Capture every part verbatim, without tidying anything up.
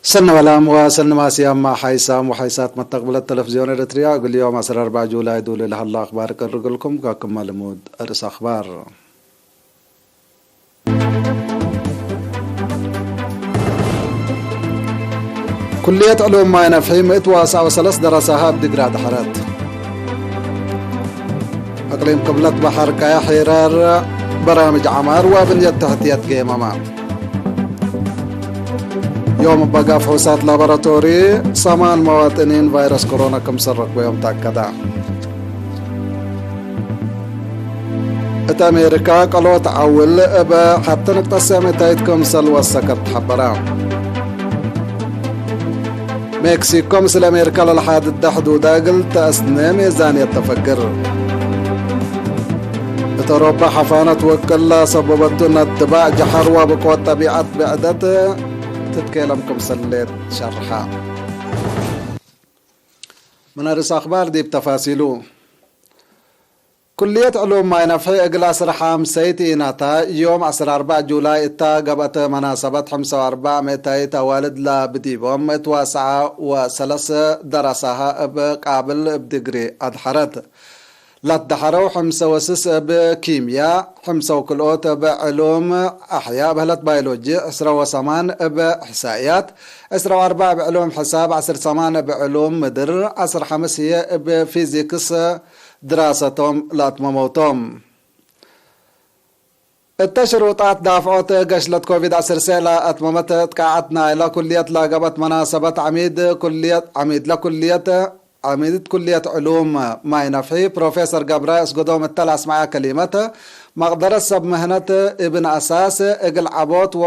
ሰኒ ወላም ወሰኒ ማስያም ሓይሳም ወሓይሳት መተቅብለት ተለፍዝዮን ኤረትርያ፣ እግል ዮም ዐስር አርበዕ ጁላይ ዱል ለሀላ አክባር እቀርግልኩም። ከክመ ልሙድ አርእስ አክባር። ኩልየት ዕሉም ማይ ነፍሒ ምእት ወሰዓ ወሰለስ ደረሳሀ እብ ድግሪ አድሐረት። እቅሊም ቅብለት በሐር ቀየሕ ሄራር በራምጅ ዐማር ወብንየት ተሕትየት ጌመመ። ዮም እበ ጋፍ ሑሳት ላቦራቶሪ ሰማን መዋጥኒን ቫይረስ ኮሮና ክምሰል ረክበዮም ተአከደ። እት አሜሪካ ቀሎት ዐውል እብ ሐቲ ንቅጠት ሰዕ ሚታይት ክምሰል ወሰከት ተሐበረ። ሜክሲኮ ምስል አሜሪካ ለለሓድደ ሕዱዳ እግል ተአስኔ ሜዛንየት ተፈግር። እት አውሮፓ ሐፋነት ወቅል ለሰበበቱ ነትባዕ ጀሐር ወብቆት ጠቢዐት ብዕደት ትትኬለም ክምሰል ሌት ሸርሐ። ምን አርእስ አክባር ዲብ ተፋሲሉ። ኩልየት ዕሉም ማይ ነፍሒ እግል አስር ሐምሰይት ኢናታ ዮም ዐስር አርበዕ ጁላይ እታ ገብአት መናሰበት ሐምሳ ወአርበዕ ምእታይት አዋልድ ለብዲቦም እት ወሰዓ ወሰለስ ደረሳሀ እብ ቃብል እብ ድግሪ አድሐረት። ለትደሐረው ሐምሰ ወስስ እብ ኪምያ፣ ሐምሰ ወክልኦት እብ ዕሉም አሕያ፣ በህለት ባዮሎጂ፣ ዕስረ ወሰማን እብ እሕሳእያት፣ ዕስረ ወአርበዕ እብ ዕሉም ሕሳብ፣ ዐስር ሰማን እብ ዕሉም ምድር፣ ዐስር ሐምስ ህዬ እብ ፊዚክስ ድራሰቶም ለአትመመው ቶም። እተ ሽሩጣት ዳፍዖት ገሽለት ኮቪድ ዐስር ሰዕ ለአትመመት እት ቃዐት ናይለ ኩልየት ለገብአት መናሰበት፣ ዐሚድ ኩልየት፣ ዐሚድ ለኩልየት፣ ዐሚድ ኩልየት ዕሉም ማይ ነፍሒ ፕሮፌሰር ገብረ እስገዶም እተ ለአስመዐ ከሊመት፣ መቅደረት ሰብ ምህነት እብን አሳስ እግል ዐቦት ወ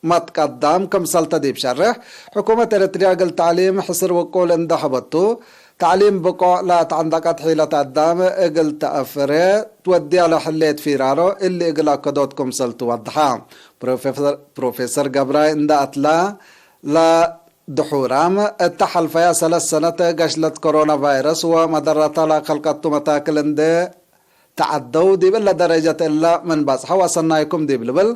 መትቀዳም ክምሰልተ ዲብ ሸርሕ፣ ሕኩመት ኤረትርያ እግል ተዕሊም ሕስር ውቁል እንዴ ሀበቱ፣ ተዕሊም ብቆዕ ለአትዐንደቀት ሒለት አዳም እግል ተአፍሬ ትወድያ ለህሌት ፊራሮ እሊ እግል አከዶት ክምሰል ትወድሐ። ፕሮፌሰር፣ ፕሮፌሰር ገብራይ እንዴ አትላ፣ ለድሑራም እተ ሐልፈያ ሰለስ ሰነት ገሽለት ኮሮና ቫይረስ ወመደረታ ለከልቀቱ መታክል እንዴ ተዐደው፣ ዲብ እለ ደረጀት እለ ምን በጽሐው አሰናይኩም ዲብ ልብል፣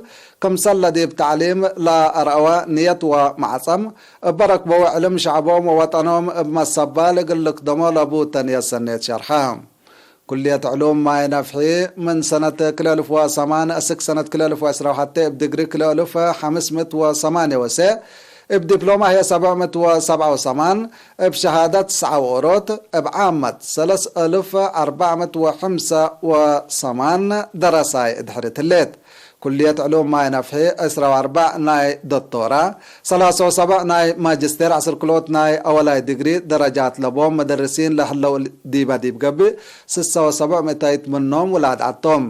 ክምሰል ለዲብ ተዕሊም ለአርአወ ንየት ወመዕጸም፣ እበ ረክበው ዕልም ሸዕቦም ወወጠኖም እብ መሰባል እግል ልክደሞ ለቡ ተንየት ሰኔት ሸርሐ። ኩልየት ዕሉም ማይ ነፍሒ፣ ምን ሰነት ክልኤ አልፍ ወሰማን እስክ ሰነት ክልኤ አልፍ ወዕስራ ወሐቴ እብ ዲግሪ ክልኤ አልፍ ሐምስ ምእት ወሰማንየ ወሰዕ፣ እብ ዲፕሎማ ህዬ ሰብዕ ምእት ወሰብዓ ወሰማን፣ እብ ሸሃደት ሰዓ ወኦሮት፣ እብ ዓመት ሰለስ አልፍ አርበዕ ምእት ወሐምሰ ወሰማን ደረሳይ እድሕሪት ህሌት። ኩልየት ዕሉም ማይ ነፍሒ ዕስራ ወአርበዕ ናይ ዶቶራ፣ ሰላሳ ወሰብዕ ናይ ማጅስቴር፣ ዐስር ክልኦት ናይ አወላይ ዲግሪ ደረጃት ለቦም መደርሲን ለህለው ዲበ ዲብ ገብእ፣ ስሳ ወሰብዕ ምእታይት ምኖም ውላድ ዐቶም።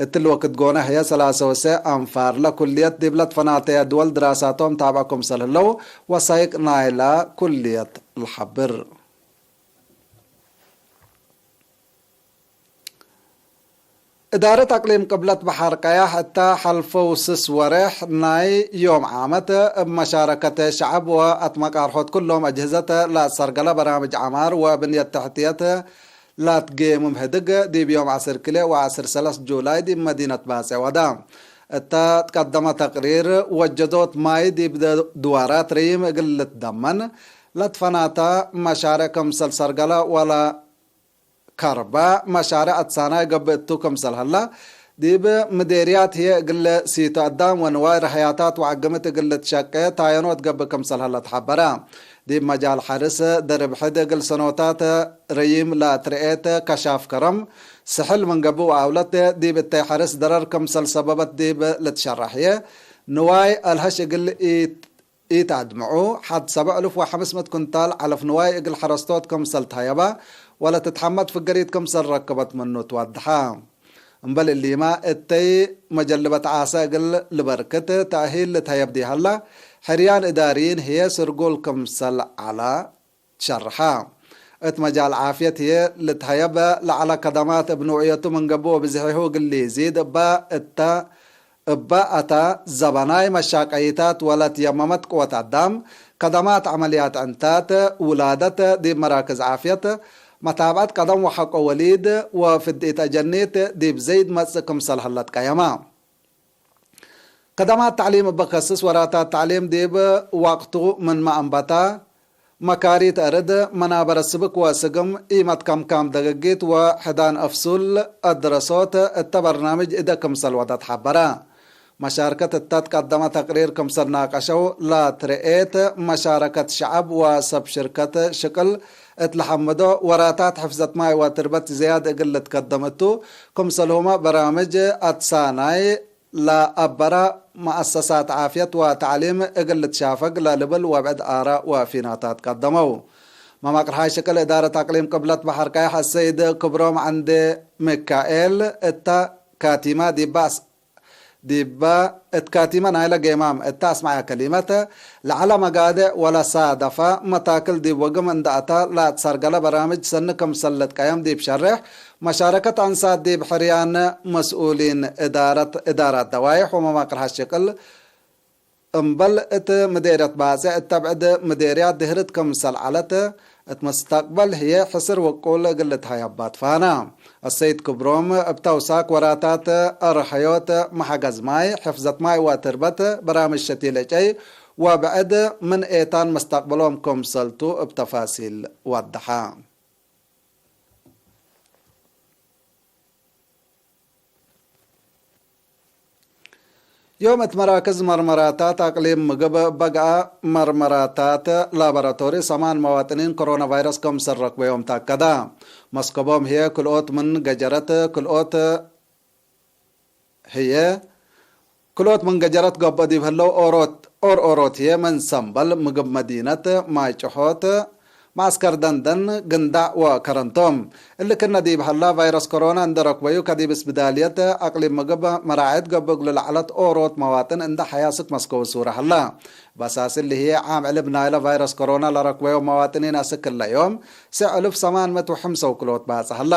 እትሊ ወክድ ጎነ ህዬ ሰላሰ ወሰዕ አንፋር ለኩልየት ዲብ ለትፈናተየ ድወል ድራሳቶም ታብዐ ክምሰል ህለው ወሳይቅ ናይለ ኩልየት ለሐብር። እዳረት አቅሊም ቅብለት በሐር ቀያሕ እተ ሐልፈው ስስ ወሬሕ ናይ ዮም ዓመት እብ መሻረከት ሸዐብ ወአትመቃርሖት ኩሎም አጅህዘት ለአሰርገለ በራምጅ ዐማር ወብንየት ተሕትየት ላትጌምም ህድግ ዲብ ዮም ዐስር ክልኤ ወዐስር ሰለስ ጁላይ ዲብ መዲነት ባጼ ወዳ። እተ ትቀደመ ተቅሪር፣ ወጀዶት ማይ ዲብ ድዋራት ረዪም እግል ልትደመን ለትፈናተ መሻሬዕ ክምሰል ሰርገለ ወለ ከርበ መሻሬዕ አትሳናይ ገብእ እቱ ክምሰል ሀላ፣ ዲብ ምዴርያት ህዬ እግል ሲቶ አዳም ወንዋይ ረሀያታት ወዐግምት እግል ልትሸቄ ታየኖት ገብእ ክምሰል ሀለ ተሐበረ። ዲብ መጃል ሐርስ፣ ደርብ ሕድ እግል ሰኖታት ረዪም ለትርኤት ከሻፍ ከረም ስሕል ምን ገብእ ወአውለት ዲብ እተይ ሐርስ ደረር ክምሰል ሰበበት ዲብ ልትሸረሕ ህዬ፣ ንዋይ አልሀሽ እግል ኢት-፣ ኢተአድምዑ፣ ሐድ ሰብዕ እልፍ ወሐምስ ምእት ኩንታል ዐለፍ ንዋይ እግል ሐረስቶት ክምሰል ተሀየበ ወለትትሐመድ ፍገሪት ክምሰል ረክበት ምኑ ትወድሐ። እምበል እሊመ፣ እተይ መጀልበት ዓሰ እግል ልበርክት ተእሂል ልትሀየብ ዲሀላ፣ ሕርያን እዳርይን ህዬ ስርጉል ክምሰል ዐለ። ትሸርሐ። እት መጃል ዓፍየት ህዬ ልትሀየብ ለዐለ ከደማት እብ ንውዕየቱ ምን ገብእ ወብዝሒሁ እግል ሊዚድ እበ እተ፣ እበ አተ ዘበናይ መሻቀይታት ወለትየመመት ቅወት አዳም፣ ከደማት ዐመልያት ዕንታት፣ ውላደት ዲብ መራክዝ ዓፍየት፣ መታብዐት ቀደም ወሐቆ ወሊድ ወፍድኢት አጀኒት ዲብ ዘይድ መጽእ ክምሰል ሀለት ቀየመ። ከደማት ተዕሊም እብ ከስስ ወራታት ተዕሊም ዲብ ወቅቱ ምንመ አንበታ፣ መካሪት አርድ፣ መናበረት ስብክ ወስግም፣ ኢመት ከምካም ደገጊት ወሕዳን አፍሱል አድረሶት እተ በርናምጅ እደ ክምሰል ወደት ሐበረ። መሻርከት እተ ትቀደመ ተቅሪር ክምሰል ናቀሸው፣ ለትርኤት መሻረከት ሸዐብ ወሰብ ሽርከት ሽቅል እት ለሐምዶ ወራታት ሕፍዘት ማይ ወትርበት ዝያድ እግል ልትከደም እቱ፣ ክምሰልሁመ በራምጅ አትሳናይ ለአበራ መአሰሳት ዓፍየት ወተዕሊም እግል ልትሻፈግ ለልብል ወብዕድ አራእ ወፊናታት ቀደመው። መማቅርሓይ ሽቅል እዳረት አቅሊም ቅብለት በሐር ቀየሕ አሰይድ ክብሮም ዐንዴ ሚካኤል እተ ካቲመ ዲበ አስ-፣ ዲበ እት ካቲመ ናይለ ጌማም እተ አስመዐ ከሊመት፣ ለዐለ መጋድዕ ወለሳደፈ መታክል ዲብ ወግም እንደ አተ ለአትሰርገለ በራምጅ ሰኒ ክምሰል ልትቀየም ዲብ ሸሬሕ፣ መሻረከት አንሳት ዲብ ሕርያን መስኡሊን እዳረት፣ እዳራት ደዋይሕ ወመማቅርሐት ሽቅል እምበል እት ምዴርየት ባጽዕ እተ ብዕድ ምዴርያት ድህርት ክምሰል ዐለት፣ እት መስተቅበል ህዬ ሕስር ውቁል እግል ልትሀየባ ትፋና። አሰይድ ክብሮም እብ ተውሳክ ወራታት አርሐዮት መሐገዝ ማይ፣ ሕፍዘት ማይ ወትርበት፣ በራምጅ ሸቲል ዕጨይ ወብዕድ ምን ኤታን መስተቅበሎም ክምሰልቱ እብ ተፋሲል ወደሐ። ዮም እት መራክዝ መርመራታት አቅሊም ምግብ በግአ መርመራታት ላቦራቶሪ ሰማን መዋጥኒን ኮሮና ቫይረስ ክምሰል ረክበዮም ተአከደ። መስከቦም ህዬ ክልኦት ምን ገጀረት፣ ክልኦት ህዬ ክልኦት ምን ገጀረት ገብኦ ዲብ ህለው ኦሮት፣ ኦር ኦሮት ህዬ ምን ሰምበል፣ ምግብ መዲነት፣ ማይ ጭሖት፣ መዐስከር ደንደን፣ ግንዳዕ ወከረን ቶም። እሊ ክእነ ዲብ ሀላ፣ ቫይረስ ኮሮና እንዴ ረክበዩ፣ ከዲብ እስብዳልየት አቅሊም ምግብ መራዐየት ገብእ እግሉ ለዐለት ኦሮት መዋጥን እንዴ ሐያ ስክ መስከቡ ሱረ ሀላ። በሳስ እሊ ህዬ፣ ዓም ዕልብ ናይለ ቫይረስ ኮሮና ለረክበዮም መዋጥኒን አስክ እለ ዮም፣ ስዕ እልፍ ሰማን ምእት ወሐምሰው ክልኦት ባጽ ሀላ።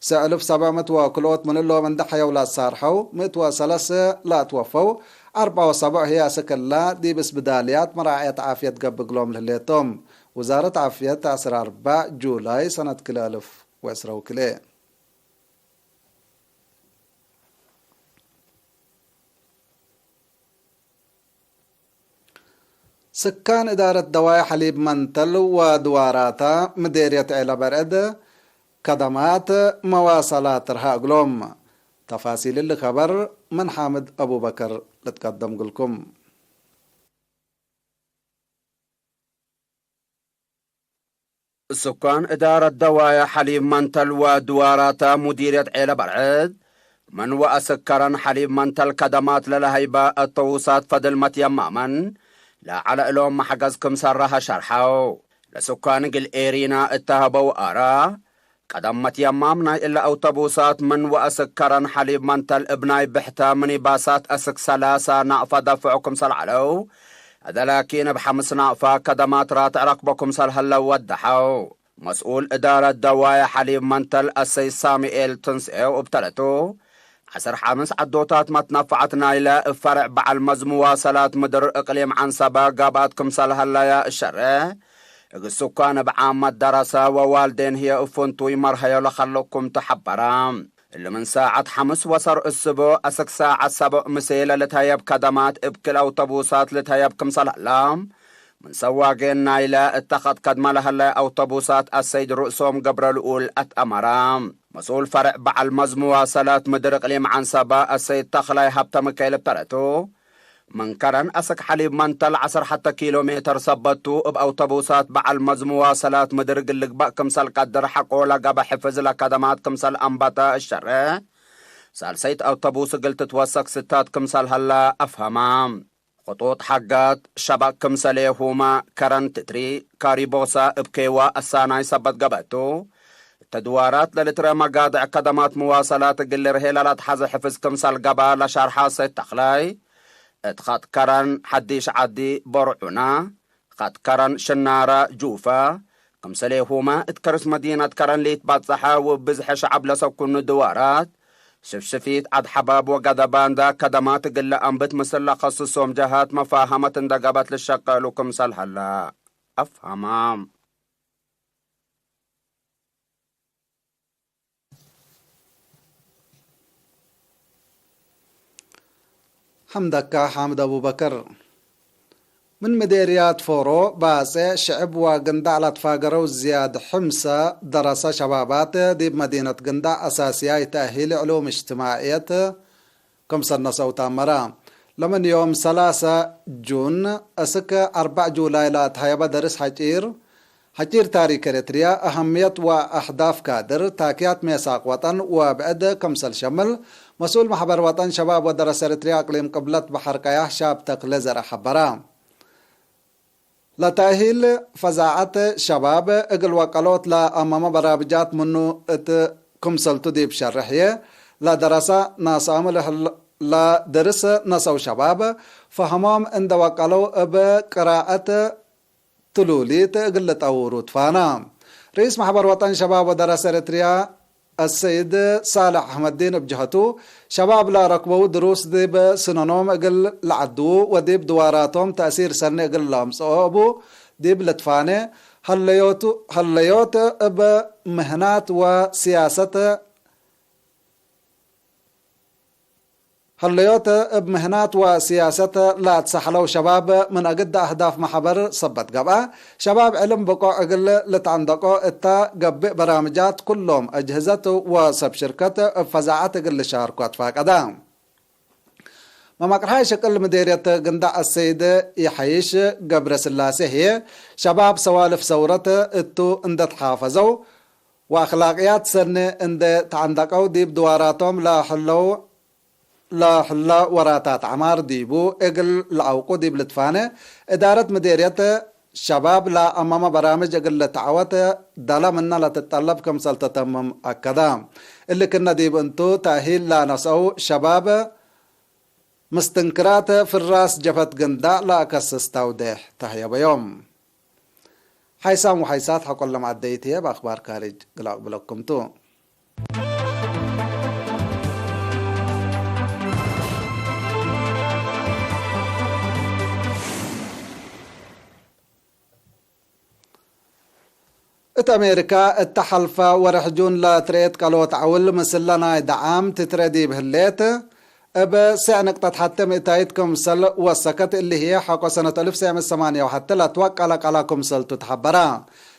ስዕ እልፍ ሰብዕ ምእት ወክልኦት ምን እሎም እንዴ ሐየው ለአሳርሐው፣ ምእት ወሰለስ ለአትወፈው፣ አርበዕ ወሰብዕ ህዬ አስክ እለ ዲብ እስብዳልያት መራዐየት ዓፍየት ገብእ እግሎም ለህሌቶም። ውዛረት ዓፍየት፣ ዐስር አርበዕ ጁላይ ሰነት ክልኤ አልፍ ወዕስራ ወክልኤ። ስካን እዳረት ደዋይ ሐሊብ መንተል ወድዋራታ ምዴርየት ዔለ በርዕድ ከደማት መዋሰላት ተርሃ እግሎም። ተፋሲል እሊ ከበር ምን ሓምድ አቡበከር ልትቀደም እግልኩም። ስኳን እዳረት ደዋየ ሐሊብ መንተል ወድዋራተ ሙዲርየት ዔለ በርዕድ፣ ምን ወአስክ ከረን ሐሊብ መንተል ከደማት ለለሀይበ አውቶቡሳት ፈድል መትየማመን ለዐለ እሎም መሕገዝ ክም ሰረሀ ሸርሐው። ለስኳን እግል ኤሪና እተ ሀበው አራ፣ ቀደም መትየማም ናይ እለ አውቶቡሳት ምን ወአስክ ከረን ሐሊብ መንተል እብ ናይ ብሕተ ሚኒባሳት አስክ ሰላሳ ናቅፈ ደፍዑ ክምሰል ዐለው፣ እደ ላኪን እብ ሐምስ ናቅፈ ከደማት ራትዕ ረክቦ ክምሰል ሀለው ወደሐው። መስኡል እዳረት ደዋየ ሐሊብ መንተል አሰይድ ሳሙኤል ትንስኤው እብ ተረቱ፣ ዐስር ሐምስ ዐዶታት መትነፈዐት ናይለ እብ ፈርዕ በዐል መዝ ሙዋሰላት ምድር እቅሊም ዐንሰበ ጋብአት ክምሰል ሀለየ እሸሬ፣ እግል ስኳን እብ ዓመት ደረሰ ወዋልዴን ህዬ እብ ፍንቱይ መርሀዮ ለከልእኩም ተሐበረ። እሊ ምን ሳዐት ሐምስ ወሰር እስቡዕ አስክ ሳዐት ሰቡዕ ምሴ ለልትሀየብ ከደማት እብ ክል አውቶቡሳት ልትሀየብ ክምሰል ሀላ፣ ምን ሰዋጌን ናይለ እተ ከትከድመ ለሀለ አውቶቡሳት አሰይድ ርእሶም ገብረልኡል አትአመረ። መስኡል ፈርዕ በዐል መዝ ሙዋሰላት ምድር እቅሊም ዐንሰበ አሰይድ ተኽላይ ሀብተሚካኤል እብ ተረቱ፣ ምን ከረን አስክ ሐሊብ መንተል ዐስር ሐተ ኪሎ ሜተር ሰበቱ፣ እብ አውቶቡሳት በዐል መዝ ሙዋሰላት ምድር እግል ልግበእ ክምሰል ቀድር ሐቆ ለገብአ ሕፍዝ ለከደማት ክምሰል አንበተ እሸሬ፣ ሳልሰይት አውቶቡስ እግል ትትወሰክ ስታት ክምሰል ሀለ አፍሀመ። ክጡጥ ሐጋት ሸበክ ክምሰሌሁመ ከረን ትትሪ፣ ካሪቦሳ እብ ኬዋ አሳናይ ሰበት ገብአቱ፣ እተ ድዋራት ለልትረ መጋድዕ ከደማት ሙዋሰላት እግል ልርሄ ለለትሐዘ ሕፍዝ ክምሰል ገብአ ለሸርሐ አሰይድ ተኽላይ፣ እት ኸጥ ከረን ሐዲሽ ዐዲ ቦርዑና፣ ኸጥ ከረን ሽናረ ጁፈ፣ ክምሰሌሁመ እት ከርስ መዲነት ከረን ሊትበጸሐ ወእብ ብዝሐ ሸዐብ ለሰኩኑ ድዋራት፣ ሽፍሽፊት፣ ዐድ-ሐባብ ወገደ ባንዳ ከደማት እግል ለአንብት ምስል ለከስሶም ጀሃት መፋሀመት እንደ ገብአት ልሸቀሉ ክምሰል ሀለ አፍሀመ። ሐምደካ ሓምድ አቡበክር። ምን ምዴርያት ፎሮ፣ ባጼዕ፣ ሽዕብ ወግንዳዕ ለትፋገረው ዝያድ ሕምሰ ደረሰ ሸባባት ዲብ መዲነት ግንዳዕ አሳስያይ ተእሂል ዕሉም እጅትማዕየት ክምሰል ነሰው ተአመረ። ለምን ዮም ሰላሰ ጁን እስክ አርበዕ ጁላይ ለአትሀየበ ደርስ ሐጪር፣ ሐጪር ታሪክ ኤረትርያ፣ አሀምየት ወአህዳፍ ካድር፣ ታክያት ሜሳቅ ወጠን ወብዕድ ክምሰል ሸምል፣ መስኡል መሕበር ወጠን ሸባብ ወደረሰ ኤረትርያ አቅሊም ቅብለት በሐር ቀያሕ ሻብ ተክለ ዘርአ ሐበረ። ለተእሂል ፈዛዐት ሸባብ እግል ወቀሎት ለአመመ በራብጃት ምኑ እት ክምሰልቱ ዲብ ሸርሕ ህዬ፣ ለደረሰ ናስአሙ ለህል-፣ ለደርስ ነሰው ሸባብ ፈሀሞም እንደ ወቀለው እብ ቅራአት ትሉሊት እግል ልጠውሩ ትፋና። ርኢስ መሕበር ወጠን ሸባብ ወደረሰ ኤረትርያ አሰይድ ሳልሕ አሕመዲን እብ ጀሀቱ፣ ሸባብ ለረክበው ድሩስ ዲብ ስነኖም እግል ለዐድዉ ወዲብ ድዋራቶም ተእሲር ሰኒ እግል ለአምጽኦ እቡ ዲብ ልትፋኔ፣ ሀለዮቱ፣ ሀለዮት እብ ምህናት ወስያሰት፣ ሀለዮት እብ ምህናት ወስያሰት ለአትሰሐለው ሸባብ ምን አግድ አህዳፍ መሕበር ሰበት ገብአ፣ ሸባብ ዕልም ብቆዕ እግል ልትዐንደቆ እተ ገብእ በራምጃት ኩሎም አጅህዘት ወሰብ ሽርከት እብ ፈዛዐት እግል ልሻርኮ አትፋቀደ። መመቅርሓይ ሽቅል ምዴርየት ግንዳዕ አሰይድ ይሐይሽ ገብረስላሴ ህዬ፣ ሸባብ ሰዋልፍ ሰውረት እቱ እንደ ተሓፈዘው ወአክላቅያት ሰኒ እንደ ተዐንደቀው ዲብ ድዋራቶም ለህለው ለህለ ወራታት ዐማር ዲቡ እግል ለአውቁ ዲብ ልትፋነ፣ እዳረት ምዴርየት ሸባብ ለአመመ በራምጅ እግል ልትዐወት ደለ ምነ ለትጠለብ ክምሰል ተተምም አከደ። እሊ ክነ ዲብ እንቱ፣ ተእሂል ለነስአው ሸባብ ምስትንክራት ፍራስ ጀብሀት ግንዳዕ ለአከስስ ተውዴሕ ተህየበዮም። ሓይሳም ወሓይሳት ሐቆለ መዐደይት ህዬ፣ እብ አክባር ካርጅ እግል አቅብለኩም ቱ። እት አሜሪካ፣ እተ ሐልፈ ወርሕ ጁን ለትርኤት ቀሎት ዐውል ምስለ ናይ ደዓም ትትረ ዲብ ህሌት፣ እብ ስዕ ንቅጠት ሐቴ ምእታይት ክምሰል ወሰከት፣ እሊ ህዬ ሐቆ ሰነት አልፍ ወትሰዕ ምእት ወሰማንየ ወሐቴ ለትወቀለ ቀላ ክምሰልቱ ተሐበረ።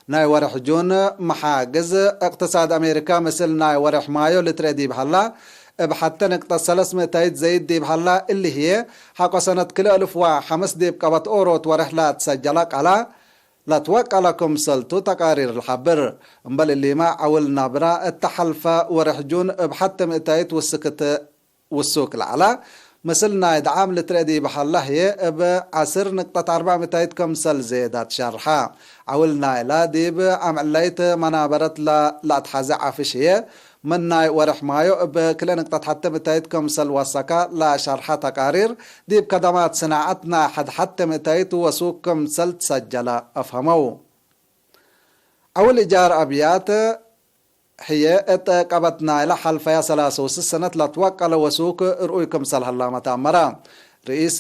ናይ ወርሕ ጁን መሓግዝ እቅትሳድ አሜሪካ፣ ምስል ናይ ወርሕ ማዮ ልትርኤ ዲብ ሀላ፣ እብ ሐቴ ንቅጠት ሰለስ ምእታይት ዘይድ ዲብ ሀላ፣ እሊ ህዬ ሐቆ ሰነት ክልኤ አልፍ ወሐምስ ዲብ ቀበት ኦሮት ወርሕ ለትሰጀለ ቀላ፣ ለትወቀለ ክምሰልቱ ተቃሪር ለሐብር። እምበል እሊመ፣ ዐውል ናብራ እተ ሐልፈ ወርሕ ጁን እብ ሐቴ ምእታይት ውስክት ውሱክ ለዐለ፣ ምስል ናይ ደዓም ልትርኤ ዲብ ሀላ ህዬ፣ እብ ዐስር ንቅጠት አርበዕ ምእታይት ክምሰል ዜዳ ትሸርሐ። ዐውል ናይላ ዲብ አምዕለይት መናበረት ለ-፣ ለአትሐዜ ዐፍሽ ህዬ፣ ምን ናይ ወርሕ ማዮ እብ ክልኤ ንቅጠት ሐቴ ምእታይት ክምሰል ወሰከ ለሸርሐ ተቃሪር፣ ዲብ ከደማት ስናዐት ናይ ሐድ ሐቴ ምእታይት ወሱክ ክምሰል ትሰጀለ አፍሀመው። ዐውል እጃር አብያት ህዬ እት ቀበት ናይለ ሐልፈያ ሰላስ ወስስ ሰነት ለትወቀለ ወሱክ ርኡይ ክምሰል ሀላመ ተአመረ። ርኢስ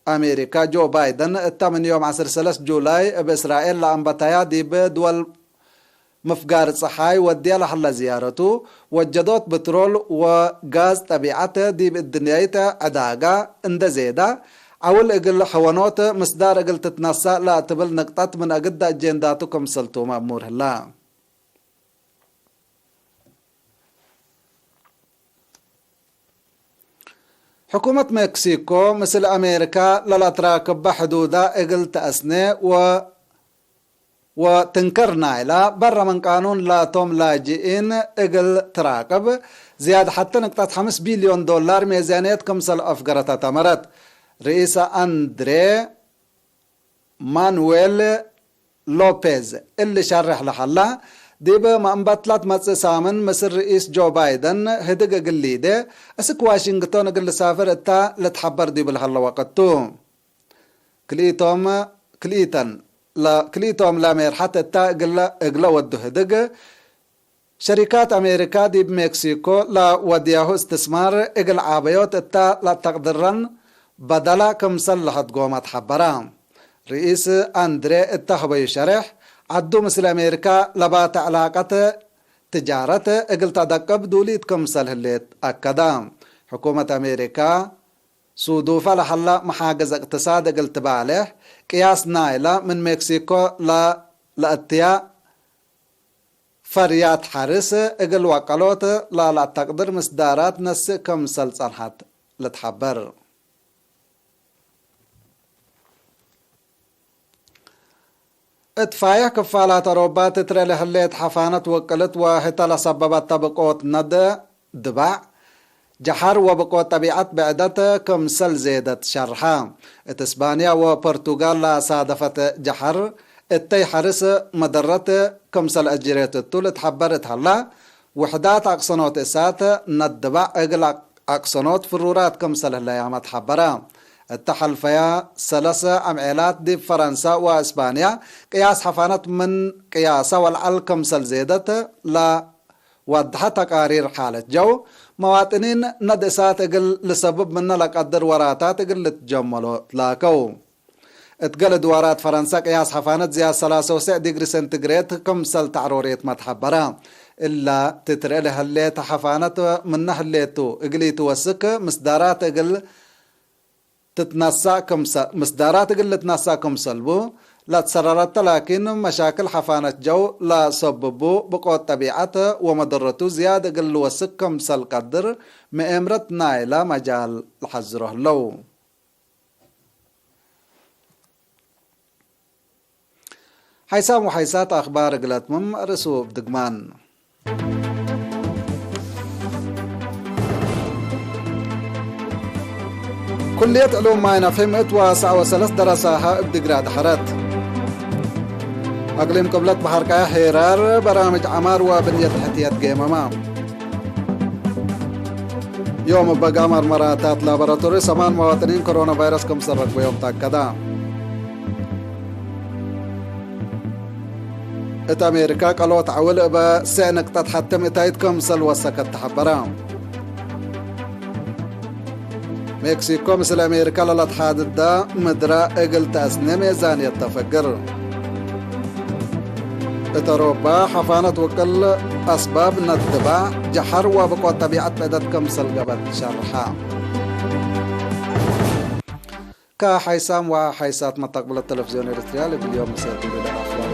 አሜሪካ ጆ ባይደን እተ ምን ዮም ዐስር ሰለስ ጁላይ እብ እስራኤል ለአንበተያ ዲብ ድወል ምፍጋር ጸሓይ ወድየ ለሀለ ዝያረቱ፣ ወጀዶት ብትሮል ወጋዝ ጠቢዐት ዲብ እድንያይት ዕዳጋ እንደ ዜዳ፣ ዐውል እግል ሐወኖት ምስዳር እግል ትትነሰእ ለትብል ንቅጠት ምን አግደ አጄንዳቱ ክምሰልቱ መእሙር ህለ። ሕኩመት ሜክሲኮ ምስል አሜሪካ ለለትራክበ ሕዱዳ እግል ተአስኔ ወ-፣ ወትንከር ናይላ በረ ምን ቃኑን ላቶም ላጅኢን እግል ትራቅብ ዝያድ ሐቴ ንቅጠት ሐምስ ቢልዮን ዶላር ሜዛንየት ክምሰል አፍገረት አተመረት። ርኢሰ አንድሬ ማኑዌል ሎፔዝ እሊ ሸርሕ ለሀላ፣ ዲብ መአንበትላት መጽእ ሳምን ምስል ርኢስ ጆ ባይደን ህድግ እግል ሊዴ፣ እስክ ዋሽንግቶን እግል ልሳፍር እተ ልትሐበር ዲብ ለሀለ ወቅት ቱ። ክልኢቶም፣ ክልኢተን፣ ለ-፣ ክልኢቶም ለሜርሐት እተ እግለ፣ እግለ ወዱ ህድግ፣ ሸሪካት አሜሪካ ዲብ ሜክሲኮ ለወድያሁ እስትስማር እግል ዓበዮት እተ ለአተቅድረን በደላ ክምሰል ለሀድጎመ ተሐበረ። ርኢስ አንድሬ እተ ሀበዩ ሸሬሕ፣ ዐዱ ምስል አሜሪካ ለባተ ዕላቀት ትጃረት እግል ተአደቅብ ዱሊት ክምሰል ህሌት አከደ። ሕኩመት አሜሪካ ሱዱፈ ለሀላ መሓገዝ እቅትሳድ እግል ትባሌሕ፣ ቅያስ ናይላ ምን ሜክሲኮ ለ-፣ ለእትያ ፈርያት ሐርስ እግል ወቀሎት ላለአተቅድር ምስዳራት ነስእ ክምሰል ጸንሐት ልትሐበር። እት ፋይሕ ክፋላት አሮባ ትትረ ለህሌት ሐፋነት ወቅልት ወህተ ለሰበበት ተብቆት ነድ ድባዕ፣ ጀሐር ወብቆት ጠቢዐት ብዕደት ክምሰል ዜደት ሸርሐ። እት እስባንያ ወፖርቱጋል ለሳደፈት ጀሐር እተይ ሐርስ መደረት ክምሰል አጅሬት እቱ ልትሐበር እት ሀላ፣ ውሕዳት አቅሰኖት እሳት ነድ ድባዕ እግል አቅሰኖት ፍሩራት ክምሰል ህለያመ ተሐበረ። እተ ሐልፈያ ሰለሰ አምዔላት ዲብ ፈረንሳ ወእስባንያ ቅያስ ሐፋነት ምን ቅያሳ ወለዐል ክምሰል ዜደት ለዋድሐ ተቃሪር ሓለት ጀው፣ መዋጥኒን ነድ እሳት እግል ልሰብብ ምነ ለቀድር ወራታት እግል ልትጀመሎ ትላከው። እት ገሌ ድዋራት ፈረንሳ ቅያስ ሐፋነት ዝያድ ሰላሰ ወሰዕ ዲግሪ ሴንቲግሬድ ክምሰል ተዕሮሬትመ ተሐበረ። እላ ትትርኤ ለህሌተ ሐፋነት ምነ ህሌቱ እግል ኢትወስክ ምስዳራት እግል ትትነሳእ ክምሰ-፣ ምስዳራት እግል ልትነሳእ ክምሰል ቡ፣ ለትሰረረተ ላኪን መሻክል ሐፋነት ጀው ለሰብቡ ብቆት ጠቢዐት ወመደረቱ ዝያድ እግል ልወስክ ክምሰል ቀድር መኤምረት ናይለ መጃል ለሐዝሮ ህለው። ሐይሳም ወሐይሳት አኽባር እግል አትምም ርእሱ እብ ድግማን። ኩልየት ዕሉም ማይ ነፍሒ ምእት ወሰዓ ወሰለስ ደረሳሃ እብ ድግራ ደሐረት። አቅሊም ቅብለት በሐር ቀያሕ ሄራር በራምጅ ዐማር ወብንየት ተሕትየት ጌመማ። ዮም እበ ጋማር መራታት ላቦራቶሪ ሰማን መዋጥኒን ኮሮና ቫይረስ ክምሰል ረክበዮም ተአከዳ። እት አሜሪካ ቀሎት ዐውል እበ ሴዕ ንቅጠት ሐቴ ምእታይት ክምሰል ወሰከት ተሐበረ። ሜክሲኮ ምስል አሜሪካ ለለትሓድዳ ምድራ እግል ተአስኔ ሜዛንየት ተፈግር። እት አውሮፓ፣ ሐፋነት ወቅል አስባብ ነድባዕ፣ ጀሐር ወብቆት ጠቢዐት ብዕደት ክምሰል ገብአት ሸርሐ። ከሐይሳም ወሐይሳት መተቅብለት ተለፍዝዮን ኤረትርያ ለእግል ዮም ምሴቱ ሌለ አኽባር